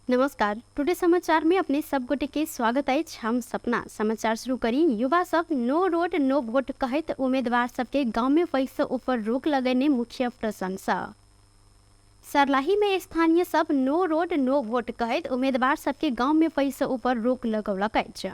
नमस्कार, टुडे समाचार में अपने सब गोटे के स्वागत अछि। हम सपना समाचार शुरू करी। युवा सब नो रोड नो वोट कहैत उम्मीदवार सबके गांव में पैसा ऊपर रोक लगेने मुख्य प्रशंसा। सर्लाही में स्थानीय सब नो रोड नो वोट कहैत उम्मीदवार सबके गांव में पैसा ऊपर रोक लगौलक अछि।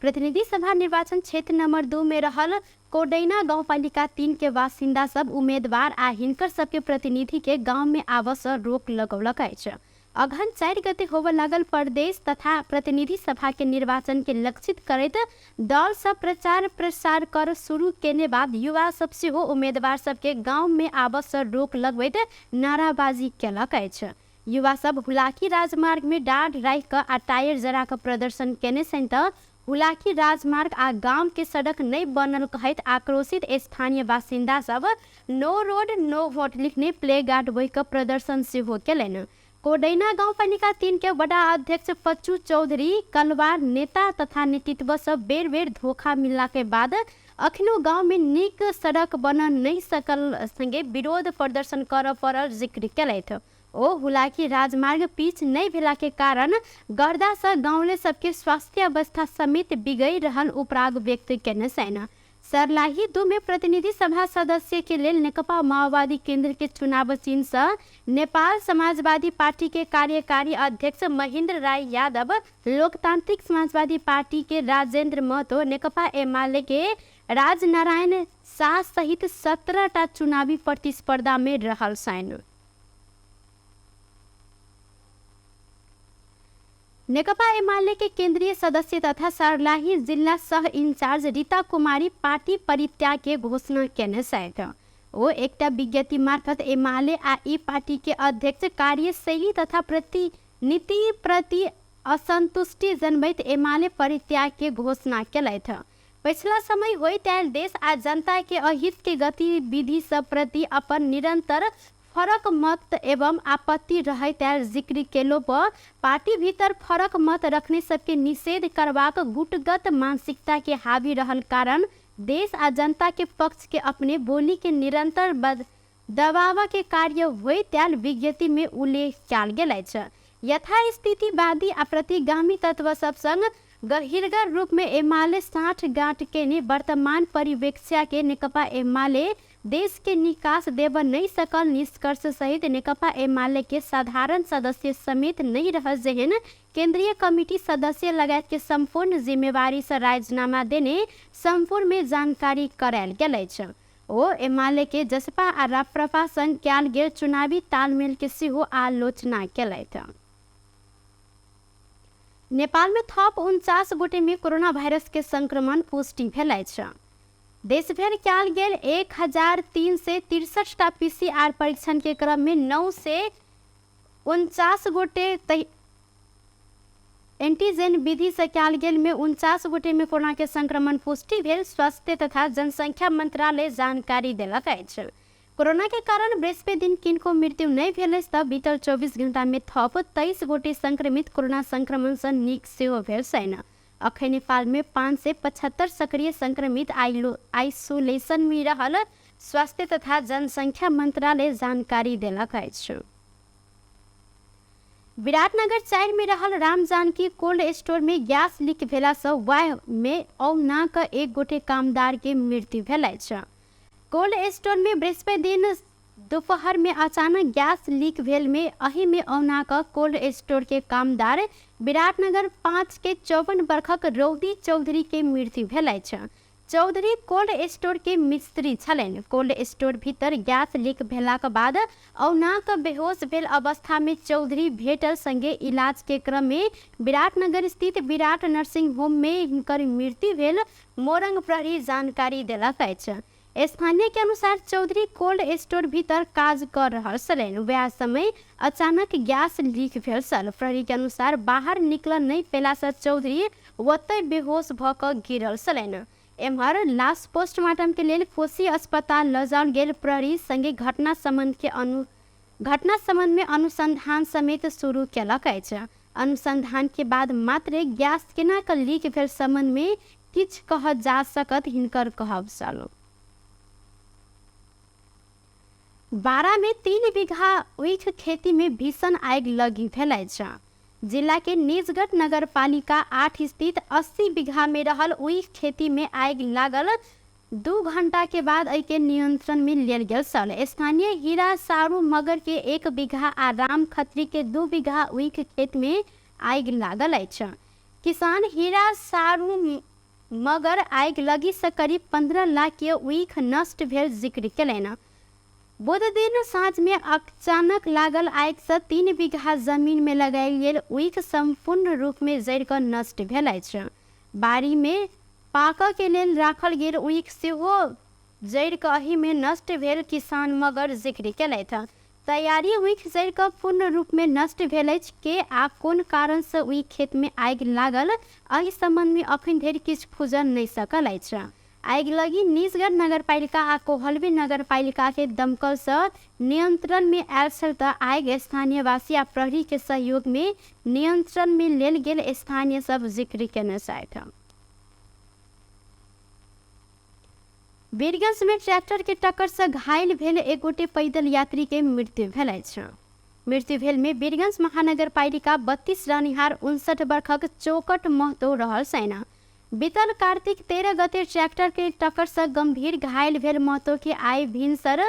प्रतिनिधि सभा निर्वाचन क्षेत्र नंबर 2 में रहल कोडैना गाउँपालिका 3 के बासिन्दा सब उम्मीदवार आ हिनकर सबके प्रतिनिधि के गांव में आबऽ सँ रोक लगौलक अछि। अगहन 4 गते होबऽ लागल प्रदेश तथा प्रतिनिधि सभा के निर्वाचन के लक्षित करैत दल सब प्रचार प्रसार कर शुरू केने बाद युवा सब सेहो उम्मीदवार सबके गांव में आबऽ सँ रोक लगबैत नाराबाजी केलक अछि। युवा सब हुलाकी राजमार्ग में डाढ़ राखि कऽ आ टायर जरा कऽ प्रदर्शन केने छनि तऽ हुलाकी राजमार्ग आ गाम के सड़क नहि बनल कहैत आक्रोशित स्थानीय बासिन्दा सब नो रोड नो वोट लिखने प्ले गार्ड बोहि कऽ प्रदर्शन सेहो केलनि। कोडैना गाउँपालिका 3 के वडा अध्यक्ष पच्चू चौधरी कलवार नेता तथा नेतृत्व सँ बेर बेर धोखा मिलला के बाद अखनो गाँव में नीक सड़क बनऽ नहि सकल संगे विरोध प्रदर्शन करऽ पड़ल जिक्र केलथि। ओ हुलाकी राजमार्ग पिच नहि भेला के कारण गर्दा सँ गाउँले सबके स्वास्थ्य अवस्था समेत बिगड़ि रहल उपराग व्यक्त केने छनि। सर्लाही 2 में प्रतिनिधि सभा सदस्य के लेल नेकपा माओवादी केंद्र के चुनाव चिन्ह सँ नेपाल समाजवादी पार्टी के कार्यकारी अध्यक्ष महेंद्र राय यादव, लोकतांत्रिक समाजवादी पार्टी के राजेंद्र महतो, नेकपा एमाले के राजनारायण शाह सहित 17 टा चुनावी प्रतिस्पर्धा में रहल छनि। नेकपा एमाले के केंद्रीय सदस्य तथा सर्लाही जिला सह इंचार्ज रीता कुमारी पार्टी परित्याग के घोषणा केने छथि। ओ एकटा विज्ञप्ति मार्फत एमाले आ ई पार्टी के अध्यक्ष कार्यशैली तथा प्रतिनीति प्रति असंतुष्टि जनबैत एमाले परित्याग के घोषणा केलथि। पछिला समय होइत आयल देश आ जनता के अहित के गतिविधि सब प्रति अपन निरंतर फरक मत एवं आपत्ति रहैत आयल जिक्र केलो पर पार्टी भीतर फरक मत रखने सबके निषेध करबाक गुटगत मानसिकता के हावी रहल कारण देश आ जनता के पक्ष के अपने बोली के निरंतर दबाव के कार्य होइत आयल विज्ञप्ति में उल्लेख कयल गेल अछि। यथास्थितिवादी आ प्रतिगामी तत्व सब संग गहिरगर रूप में एमाले साठ गाँठ केने वर्तमान परिवेक्षा के नेकपा एमाले देश के निकास देब नहीं सकल निष्कर्ष सहित नेकपा एमाले के साधारण सदस्य समेत नहीं रह जेहन केंद्रीय कमिटी सदस्य लगायत के संपूर्ण जिम्मेवारी से राजीनामा देने संपूर्ण में जानकारी करायल गेल अछि। ओ एमाले के जसपा आ राप्रपा संग कयल गेल चुनावी तालमेल के सेहो आलोचना केलथि। नेपाल में थप 49 गोटे में कोरोना वायरस के संक्रमण पुष्टि भेल अछि। देशभरि कयल गेल 1363 टा पीसीआर परीक्षण के क्रम में 949 गोटे एंटीजन विधि से कयल गेल में 49 गोटे में कोरोना के संक्रमण पुष्टि भेल स्वास्थ्य तथा जनसंख्या मंत्रालय जानकारी देलक अछि। कोरोना के कारण बृहस्पति दिन किनको मृत्यु नहीं भेल अछि तऽ बीतल 24 घंटा में थप 23 गोटे संक्रमित कोरोना संक्रमण से नीक सेहो भेल छनि। अखन नेपाल में 575 सक्रिय संक्रमित आइसोलेशन में रहल स्वास्थ्य तथा जनसंख्या मंत्रालय जानकारी देलक अछि। विराटनगर 4 में रहल राम जानकी कोल्ड स्टोर में गैस लीक भेला सँ वाह में औना क एक गोटे कामदार के मृत्यु भेल अछि। कोल्ड स्टोर में बृहस्पति दिन दोपहर में अचानक गैस लीक भेल में अही में औना क कोल्ड स्टोर के कामदार विराटनगर 5 के 54 वर्षक रौदी चौधरी के मृत्यु भेल अछि। चौधरी कोल्ड स्टोर के मिस्त्री छलनि। कोल्ड स्टोर भीतर गैस लीक भेलाक बाद औनाक बेहोश भेल अवस्था में चौधरी भेटल संगे इलाज के क्रम में विराटनगर स्थित विराट नर्सिंग होम में हिनकर मृत्यु भेल मोरंग प्रहरी जानकारी देलक अछि। स्थानीय के अनुसार चौधरी कोल्ड स्टोर भीतर काज कर रहल छलनि। वएह समय अचानक गैस लीक भेल छल। प्रहरी के अनुसार बाहर निकल नहीं पेला से चौधरी ओतय बेहोश भ क गिरल छलनि। एम्हर लाश पोस्टमार्टम के लेल कोशी अस्पताल ल जाओल गेल प्रहरी संगे घटना संबंध में अनुसंधान समेत शुरू केलक अछि। अनुसंधान के बाद मात्रे गैस केना क लीक भेल संबंध में किछु कहल जा सकत हिनकर कहब छल। बारा में 3 बीघा ऊख खेती में भीषण आगि लगी भेल अछि। जिला के निजगढ़ नगरपालिका 8 स्थित 80 बीघा में रहल ओहि खेती में आगि लागल 2 घंटा के बाद एहि के नियंत्रण में लेल गेल छल। स्थानीय हीरा सारू मगर के 1 बीघा आ राम खत्री के 2 बीघा ऊख खेत में आगि लागल अछि। किसान हीरा सारू मगर आगि लगी से करीब 15 लाख के ऊख नष्ट भेल जिक्र केलनि। बुध दिन साँझ में अचानक लागल आगि से 3 बीघा जमीन में लगायल गेल ऊख संपूर्ण रूप में जरि कऽ नष्ट भेल अछि। बाड़ी में पाकऽ के लेल राखल गेल ऊख सेहो जरि कऽ एहि में नष्ट भेल किसान मगर जिक्र केलथि। तैयारी ऊख जरि कऽ पूर्ण रूप में नष्ट भेल अछि के आ कोन कारण से ओहि खेत में आगि लागल एहि संबंध में अखन धरि किछु खुजल नहि सकल अछि। आगिलगी निजगढ़ नगरपालिका आ कोहलबी नगरपालिका के दमकल से नियंत्रण में आयल छल तऽ आगि स्थानीयवासी आ प्रहरी के सहयोग में नियंत्रण में लेल गेल स्थानीय सब जिक्र केने छथि। वीरगंज में ट्रैक्टर के टक्कर से घायल भेल एक गोटे पैदल यात्री के मृत्यु भेल अछि। मृत्यु भेल में वीरगंज महानगरपालिका 32 रहनिहार 59 वर्षक चौकट महतो रहल सेना। बीतल कार्तिक 13 गते ट्रैक्टर के टक्कर से गंभीर घायल भेल महतो के आइ भिनसर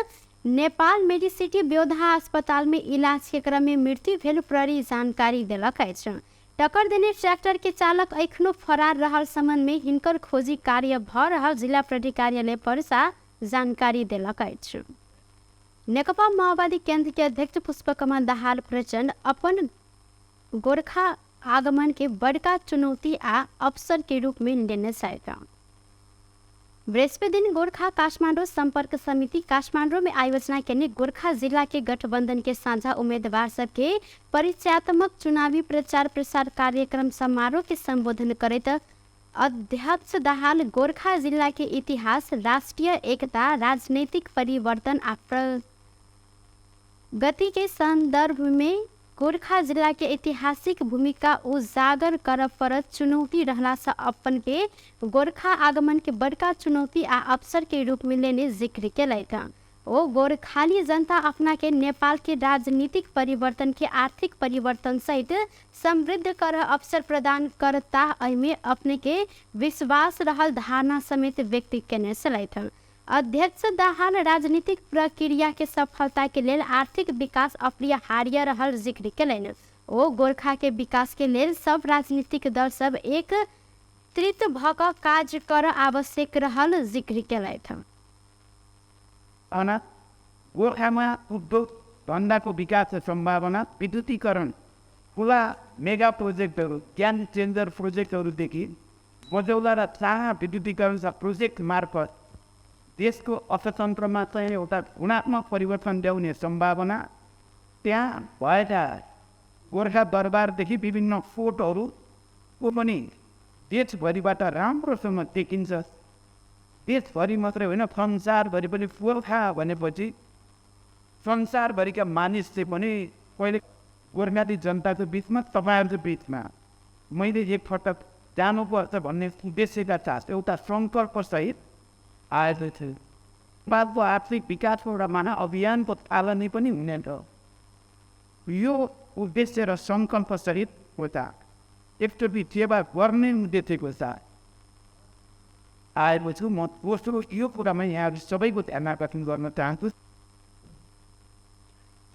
नेपाल मेडिसिटी ब्योधा अस्पताल में इलाज के क्रम में मृत्यु भेल प्रहरी जानकारी देलक अछि। टक्कर देने ट्रैक्टर के चालक एखनो फरार रहल संबंध में हिनकर खोजी कार्य भ रहल जिला प्रहरी कार्यालय परसा जानकारी देलक अछि। नेकपा माओवादी केंद्र के अध्यक्ष पुष्पकमल दाहाल प्रचंड अपन गोरखा आगमन के बड़का चुनौती आ अवसर के रूप में लेने छथि। बृहस्पति दिन गोरखा काठमाडौँ संपर्क समिति काठमाडौँ में आयोजना केने गोरखा जिला के गठबंधन के साझा उम्मीदवार सबके परिचयात्मक चुनावी प्रचार प्रसार कार्यक्रम समारोह के संबोधन करैत अध्यक्ष दाहाल गोरखा जिला के इतिहास, राष्ट्रीय एकता, राजनीतिक परिवर्तन आ प्रगति के संदर्भ में गोरखा जिला के ऐतिहासिक भूमिका उजागर करऽ पड़त चुनौती रहला से अपन के गोरखा आगमन के बड़का चुनौती आ अवसर के रूप में लेने जिक्र केलथि। ओ गोरखाली जनता अपना के नेपाल के राजनीतिक परिवर्तन के आर्थिक परिवर्तन सहित समृद्ध कर अवसर प्रदान करता एहिमे अपने के विश्वास रहल धारणा समेत व्यक्त केने छलथि। अध्यक्ष दाहाल राजनीतिक प्रक्रिया के सफलता के लेल आर्थिक विकास अपरिहार्य रहल जिक्र केलनि। ओ गोरखा के विकास के लेल सब राजनीतिक दल सब एकत्रित भ क काज कर आवश्यक रहल जिक्र केलथि। गोरखामा उद्योग धन्दाको विकास सम्भावना, विद्युतीकरण, ठुला मेगा प्रोजेक्टहरू, ज्ञान चेन्जर प्रोजेक्टहरूदेखि मजौला र चाहा विद्युतीकरण प्रोजेक्ट मार्फत देशको अर्थतन्त्रमा चाहिँ एउटा गुणात्मक परिवर्तन ल्याउने सम्भावना त्यहाँ भएका गोर्खा दरबारदेखि विभिन्न फोर्टहरूको पनि देशभरिबाट राम्रोसँग देखिन्छ। देशभरि मात्रै होइन, संसारभरि पनि गोर्खा भनेपछि संसारभरिका मानिसले पनि कहिले गोर्खाली जनताको बिचमा, तपाईँहरूको बिचमा मैले एकपटक जानुपर्छ भन्ने उद्देश्यका साथ एउटा सङ्कल्पसहित आएको थियो। नेपालको आर्थिक विकासको एउटा महाअभियानको थालनी पनि हुनेछ। यो उद्देश्य र सङ्कल्पसहित होता एकचोटि सेवा गर्ने उद्देश्यको साथ आएको छु म। दोस्रो यो कुरामा यहाँहरू सबैको ध्यान आकर्षण गर्न चाहन्छु।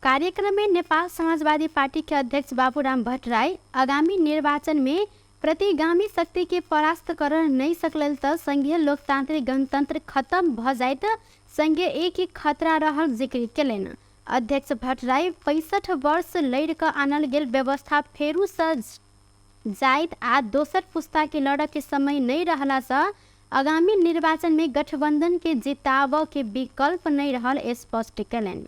कार्यक्रम में नेपाल समाजवादी पार्टी के अध्यक्ष बाबूराम भट्टराई आगामी निर्वाचन में प्रतिगामी शक्ति के परास्त कर नहीं सकल त संघीय लोकतांत्रिक गणतंत्र खत्म भ जाइत संघीय एक ही खतरा रहल जिक्र केलनि। अध्यक्ष भट्टराई 65 वर्ष लड़ि क आनल गेल व्यवस्था फेरू से जाइत आ दोसर पुस्ता के लड़ऽ के समय नहीं रहला से आगामी निर्वाचन में गठबंधन के जिताबऽ के विकल्प नहीं रहल स्पष्ट केलनि।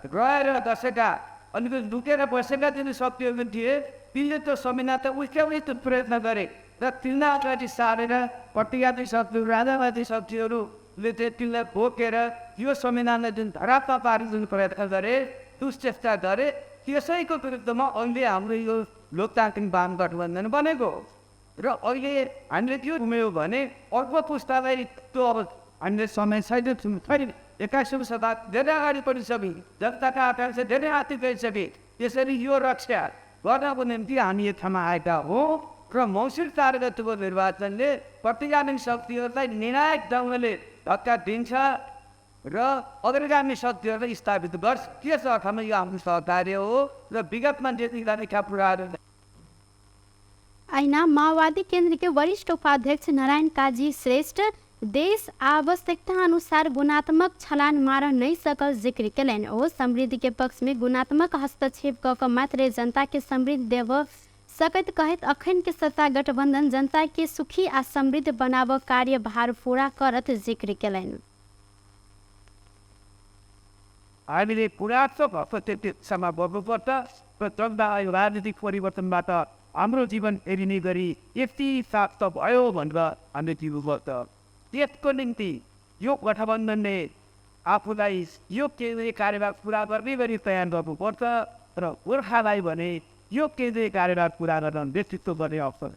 गएर दसेका अलिकति लुकेर बसेका जुन शक्तिहरू थिए तिनले त्यो संविधान त उस्क्याउने त्यो प्रयत्न गरे र तिनलाई अगाडि सारेर प्रतिवादी शक्तिहरू, राजावादी शक्तिहरूले चाहिँ तिनलाई बोकेर यो संविधानलाई जुन धरापमा पार्ने जुन प्रयत्न गरे, दुश्चेष्टा गरे, त्यसैको विरुद्धमा अहिले हाम्रो यो लोकतान्त्रिक वाम गठबन्धन बनेको हो। र अहिले हामीले त्यो घुम्यौँ भने अर्को पुस्तालाई त्यो अब हामीले समय छैन, छैन। 21औँ शताब्दी धेरै अगाडि परिसके, जनताका आकांक्षा धेरै हात्ती गइसके। त्यसरी यो रक्षा गर्नको निम्ति हामी यो ठाउँमा आएका हौँ र मङ्सिर 4 गतिको निर्वाचनले प्रतिगामी शक्तिहरूलाई निर्णायक ढङ्गले धक्का दिन्छ र अग्रगामी शक्तिहरूलाई स्थापित गर्छ। त्यस अर्थमा यो हाम्रो सहकार्य हो र विगतमा जति गरेका कुराहरू। ऐना माओवादी केन्द्र के वरिष्ठ उपाध्यक्ष नारायण काजी श्रेष्ठ देश आवश्यकता अनुसार गुणात्मक छलान मार नहीं सकल जिक्र केलनि। ओ समृद्धि के पक्ष में गुणात्मक हस्तक्षेप क के मात्रे जनता के समृद्ध देव सकैत कहैत अखन के सत्ता गठबंधन जनता के सुखी आ समृद्ध बनाव कार्यभार पूरा करत जिक्र केलनि। हामीले गुणात्मक हस्तक्षेपसम्म बढ्नुपर्छ र जनता राजनीतिक परिवर्तनबाट हाम्रो जीवन हेरिने गरी यति प्राप्त भयो भनेर हामीले दिनुपर्छ। त्यसको निम्ति यो गठबन्धनले आफूलाई यो केन्द्रीय कार्यभार पुरा गर्ने गरी तयार गर्नुपर्छ र गोर्खालाई भने यो केन्द्रीय कार्यभार पुरा गर्न नेतृत्व गर्ने अवसर।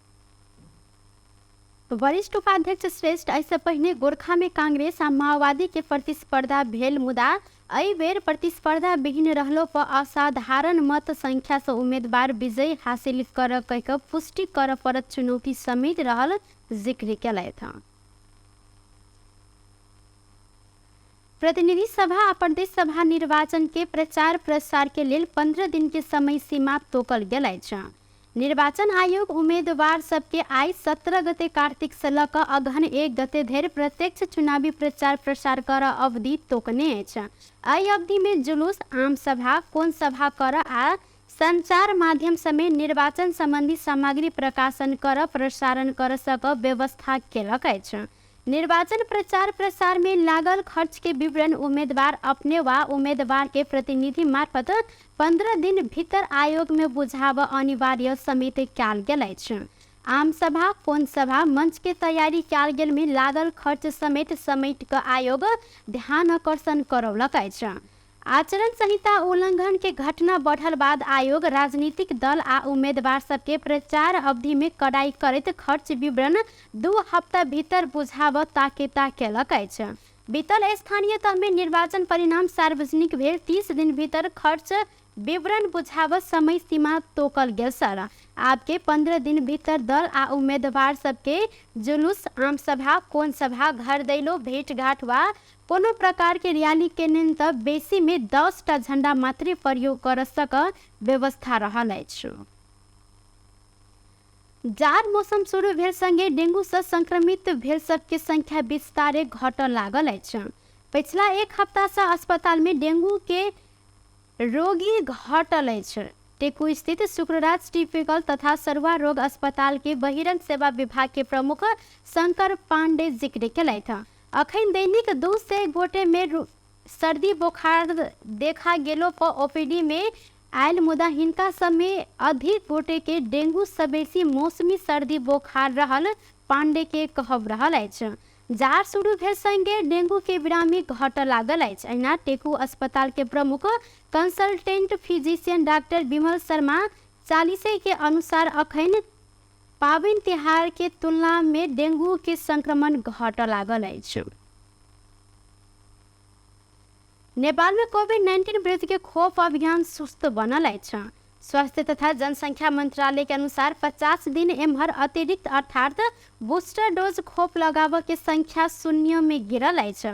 वरिष्ठ उपाध्यक्ष श्रेष्ठ एहिसँ पहिने गोरखा में कांग्रेस आ माओवादी के प्रतिस्पर्धा भेल, मुदा एहि बेर प्रतिस्पर्धा विहीन रहलो पर असाधारण मत संख्या से उम्मीदवार विजय हासिल कर कह के पुष्टि कर पड़त चुनौती समेत रहल जिक्र केलथि। प्रतिनिधि सभा आ प्रदेश सभा निर्वाचन के प्रचार प्रसार के लेल 15 दिन के समय सीमा तोकल गेल अछि। निर्वाचन आयोग उम्मीदवार सबके आइ 17 गते कार्तिक से लऽ कऽ अगहन 1 गते धरि प्रत्यक्ष चुनावी प्रचार प्रसार कर अवधि तोकने अछि। एहि अवधि में जुलूस, आम सभा, कोन सभा कर आ संचार माध्यम समेत निर्वाचन संबंधी सामग्री प्रकाशन कर प्रसारण कर सक व्यवस्था केलक अछि। निर्वाचन प्रचार प्रसार में लागल खर्च के विवरण उम्मीदवार अपने वा उम्मीदवार के प्रतिनिधि मार्फत 15 दिन भीतर आयोग में बुझाब अनिवार्य समेत कयल गेल अछि। आम सभा, कोन सभा, मंच के तैयारी कयल गेल में लागल खर्च समेत समेट क आयोग ध्यान आकर्षण करौलक अछि। आचरण संहिता उल्लंघन के घटना बढ़ल बाद आयोग राजनीतिक दल आ उम्मीदवार सबके प्रचार अवधि में कड़ाई करैत खर्च विवरण 2 हफ्ता भीतर बुझाब ताकेता केलक अछि। बीतल स्थानीय तह में निर्वाचन परिणाम सार्वजनिक भेल 30 दिन भीतर खर्च विवरण बुझाब समय सीमा तोकल गेल सर। आबके 15 दिन भीतर दल आ उम्मीदवार सबके जुलूस, आम सभा, कोन सभा, घर दैलो, भेटघाट वा कोनो प्रकार के रैली के त बेसी में 10 टा झंडा मात्रे प्रयोग कर सक व्यवस्था रहल अछि। जाड़ मौसम शुरू भेल संगे डेंगू से संक्रमित भेल सबके संख्या बिस्तारे घटऽ लागल अछि। पिछला 1 हफ्ता से अस्पताल में डेंगू के रोगी घटल अछि। टेकू स्थित शुक्रराज टिपिकल तथा सरुआ रोग अस्पताल के बहिरंग सेवा विभाग के प्रमुख शंकर पांडे जिक्र केलथि। अखन दैनिक 200 गोटे में सर्दी बोखार देखा गेलो पर ओपीडी में आयल, मुदा हिनका सब में अधिक गोटे के डेंगू से बेसी मौसमी सर्दी बोखार रहल पांडे के कहब रहल अछि। जाड़ शुरू भेल संगे डेंगू के बिरामी घटऽ लागल अछि। एहिना टेकू अस्पताल के प्रमुख consultant physician doctor Bimal Sharma 40 के अनुसार अखन पाबनि तिहार के तुलना में डेंगू के संक्रमण घटऽ लागल अछि। नेपाल में कोविड-19 विरुद्ध के खोप अभियान सुस्त बनल अछि। स्वास्थ्य तथा जनसंख्या मंत्रालय के अनुसार 50 दिन एम्हर अतिरिक्त अर्थात बूस्टर डोज खोप लगाबऽ के संख्या 0 में गिरल अछि।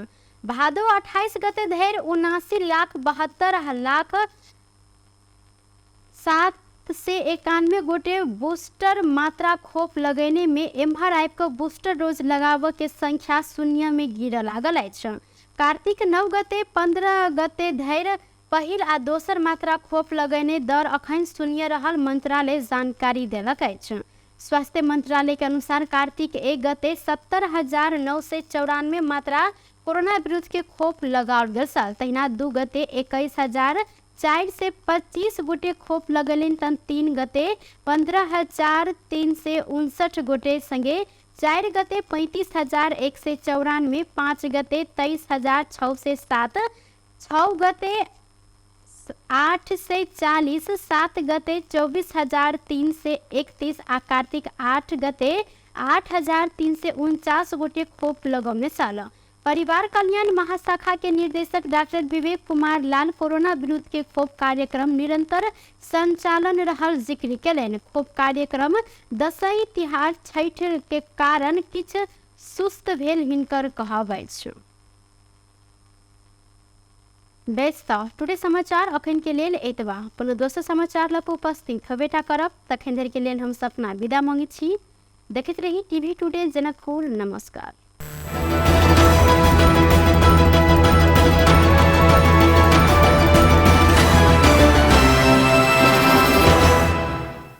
भादो 28 गते धरि 79,72,07,91 गोटे बूस्टर मात्रा खोप लगेने में एम्हर आबि कऽ बूस्टर डोज लगाबऽ के संख्या 0 में गिरऽ लागल अछि। कार्तिक 9 गते 15 गते धरि पहिल आ दोसर मात्रा खोप लगेने दर अखन 0 रहल मंत्रालय जानकारी देलक अछि। स्वास्थ्य मंत्रालय के अनुसार कार्तिक 1 गते 70,994 मात्रा कोरोना विरुद्ध के खोप लगाओल गेल छल। तहिना 2 गते 21,425 गोटे खोप लगेलनि तहन 3 गते 15,359 गोटे संगे 4 गते 35,194, 5 गते 23,607, 6 गते 840, 7 गते 24,331 आ कार्तिक 8 गते 8,349 गोटे खोप लगौने छल। परिवार कल्याण महाशाखा के निर्देशक डॉक्टर विवेक कुमार लाल कोरोना विरुद्ध के खोप कार्यक्रम निरंतर संचालन रहल जिक्र केलनि। खोप कार्यक्रम दसैँ तिहार छठि के कारण किछु सुस्त भेल हिनकर कहब अछि। बेस तऽ टुडे समाचार अखन के लेल एतबा। कोनो दोसर समाचार लऽ कऽ उपस्थित होबेटा करब, तखन धरि के लेल हम सपना विदा मांगैत छी। देखैत रही टीवी टुडे जनकपुर। नमस्कार।